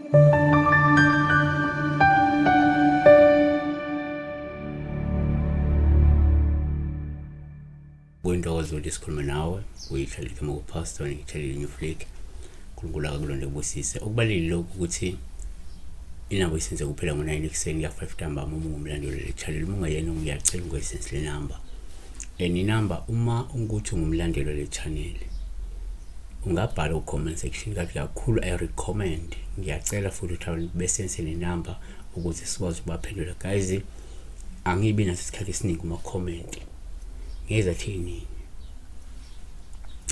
Kuyintokozo ukuthi sikhulume nawe uyithele igama kuPastor ngithele New Flick. uNkulunkulu akakulonde kubusise. Okubalulekile lokhu ukuthi inamba isenze kuphela ngo-9 ekuseni kuya 5 ntambama uma ungumlandeli le channel. Uma ungayena ngiyacela ungayisensi le namba. And inamba uma ukuthi ungumlandeli le channel ungabhala ku-comment section kathi kakhulu I recommend, ngiyacela futhi ukuthi abantu besense le namba ukuze sikwazi ukubaphendula. Guys, angibi naso isikhathi esiningi kuma-comment ngezathu ey'ningi,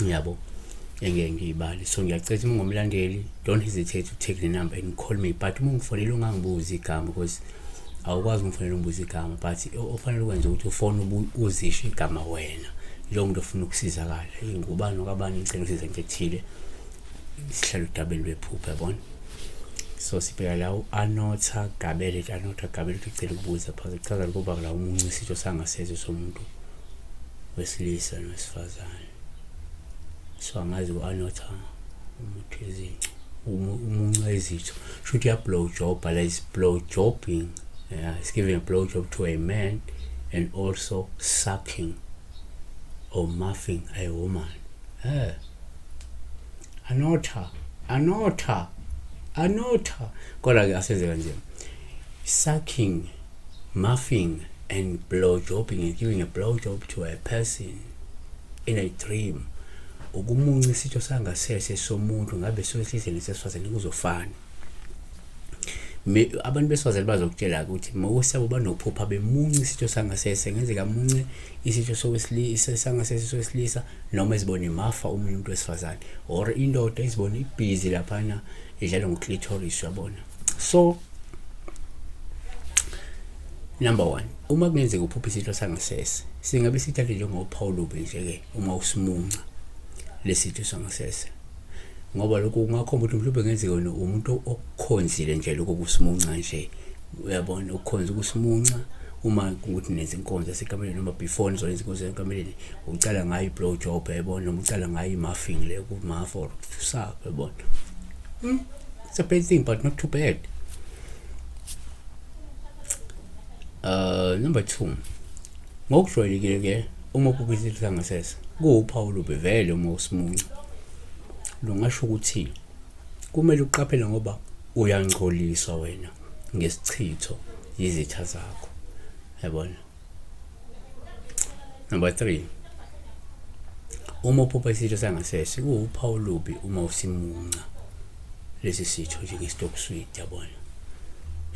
yabo, engeke ngiyibale. So ngiyacela uma ungumlandeli, don't hesitate to take the number and call me, but uma ungifonela ungangibuzi igama, because awukwazi ungifonela ungibuza igama, but ofanele ukwenza ukuthi ufone uzisho igama wena njengomuntu ofuna ukusizakala. Hey, ngubani okabani, ngicela ukusiza into ethile, sihlala udabeni lwephupho, yabona. So sibheka la u-Anotha Gabele. Anotha Gabele uthi ucela ukubuza phakathi, kuchaza ukuba la umuncu isitho sangasese somuntu wesilisa nowesifazane. So angazi u-Anotha umuthi izinto umunca izitho, shuthi ya blow job la, is blow jobbing. Yeah, it's giving a blow job to a man and also sucking or muffing a woman. Anotha, Anotha, Anotha, kodwa ke asenze kanje: sucking, muffing and blow jobbing and giving a blow job to a person in a dream. Ukumunca isitho sangasese somuntu, ngabe sowesilisa nesesifazane, kuzofana. Abantu besifazane bazokutshela ukuthi mawusabo banophupha bemunca isitho sangasese, ngenzeka munce isitho sowesilisa sangasese sowesilisa, noma ezibone mafa omunye umuntu wesifazane, or indoda izibone ibhizi laphana idlala ngo-clitoris, uyabona. So number one, uma kungenzeka uphupha isitho sangasese, singabe sithathe njengophawu olubi nje-ke uma usimunca lesitho sangasese, ngoba lokho kungakhomba ukuthi mhlawumbe kungenzeka wena umuntu okukhonzile nje lokho kusimunca nje, uyabona, ukukhonza ukusimunca. Uma kuwukuthi nenza inkonzo yasekameleni, noma before nizoyenza inkonzo yasekameleni, ucala ngayo i-blow job, yayibona, noma ucala ngayo i-muffing le, kumafa or kusapho, yabona. It's a bad thing but not too bad. Number 2, ngokujwayelekile ke uma uphupha isitho sangasese kuwuphawu olubi vele. Uma usimunca, lungasho ukuthi kumele uqaphele ngoba uyangcoliswa wena ngesichitho yizitha zakho, yabona. Number 3, uma uphupha isitho sangasese kuwuphawu olubi uma usimunca lesi sitho njenge-stock sweet, yabona,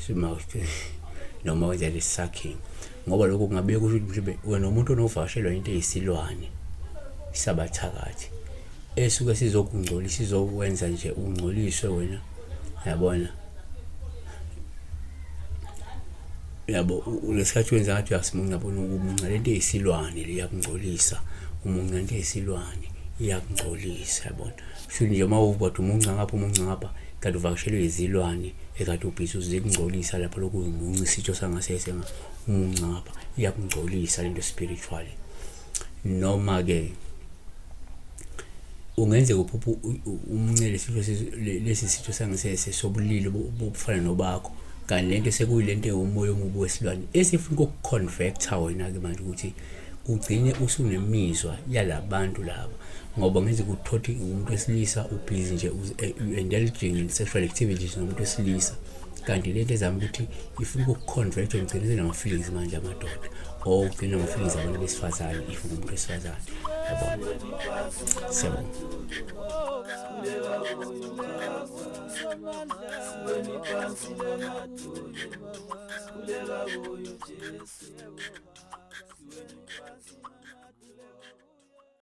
sima noma wenza lesi sucking, ngoba lokho kungabe kusho ukuthi mhlawumbe wena umuntu onovakashelwa into eyisilwane sabathakathi esuke sizokungcolisa, izokwenza nje ungcoliswe wena, yabona. Yabo, lesikhathi wenza ngathi uyasimunca, bona, umunca lento eyisilwane le iyakungcolisa, umunca into eyisilwane iyakungcolisa, yabona. Shuthi nje uma ubodwa umunca ngapha, umunca ngapha, kanti uvakashelwe izilwane ekade ubhizi uzikungcolisa lapho, lokhu umunca isitho sangasese, umunca ngapha, iyakungcolisa lento spiritually. Noma ke ungenzeka uphupha umncele sitho lesi sitho sangasese sobulili obufana nobakho, kanti lento sekuyilento ewumoya omubi wesilwane esifuna ukuku-convert-a wena-ke manje ukuthi ugcine usunemizwa yalabantu laba, ngoba ngenzeka uthothe umuntu wesilisa ubhizi nje indulging in sexual activities nomuntu wesilisa, kanti lento ezama ukuthi ifuna ukuku-convert ugcine senama-feelings manje amadoda, or ugcine nama-feelings abantu besifazane if ungumuntu wesifazane, yabona. Siyabonga. Sikhuleka kuyo Jesu.